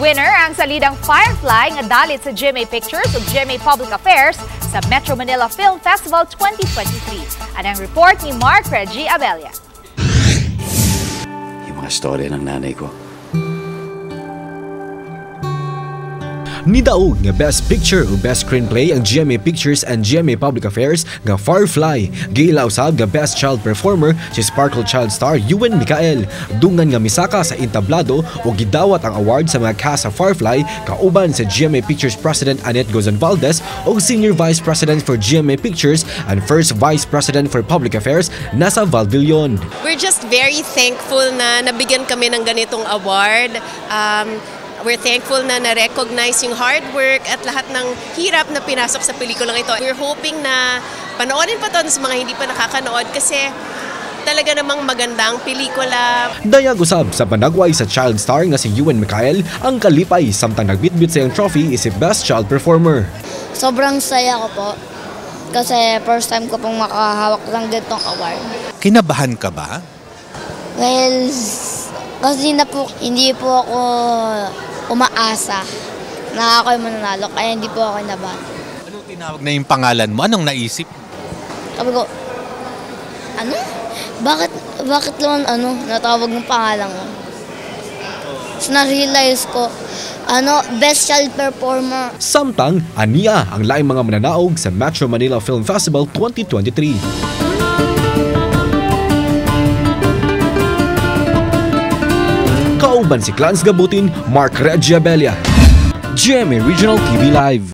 Winner ang salidang Firefly nga dalit sa GMA Pictures ug GMA Public Affairs sa Metro Manila Film Festival 2023. Anang report ni Mark Reggie Abella. Yung mga storya ng nanay ko. Nidaog nga Best Picture ug Best Screenplay ang GMA Pictures and GMA Public Affairs nga Firefly. Giila usab nga Best Child Performer si Sparkle Child star Euwenn Mikaell. Dungan nga misaka sa entablado ug gidawat ang award sa mga cast sa Firefly kauban sa GMA Pictures President Annette Gozon Valdez ug Senior Vice President for GMA Pictures and First Vice President for Public Affairs Nasa Valdillon. We're just very thankful na nabigyan kami ng ganitong award. We're thankful na na-recognize yung hard work at lahat ng hirap na pinasok sa pelikulang ito. We're hoping na panoorin pa to sa mga hindi pa nakakanood kasi talaga namang magandang pelikula. Dayag usab sa panagway sa child star nga si Euwenn Mikaell ang kalipay samtang nagbitbit sa iyang trophy isip Best Child Performer. Sobrang saya ko po kasi first time ko pong makahawak ng ganitong award. Kinabahan ka ba? Well, kasi na po, hindi po ako umaasa na ako'y mananalo, kaya hindi po ako nabahan. Anong tinawag na yung pangalan mo? Anong naisip? Sabi ko, ano? Bakit naman ano, natawag ng pangalan ko? So na-realize ko, ano, Best Child Performer. Samtang, ania ang laing mga mananaog sa Metro Manila Film Festival 2023. Kauban si Clans Gabutin, Mark Reggie Abella, GMA Regional TV Live.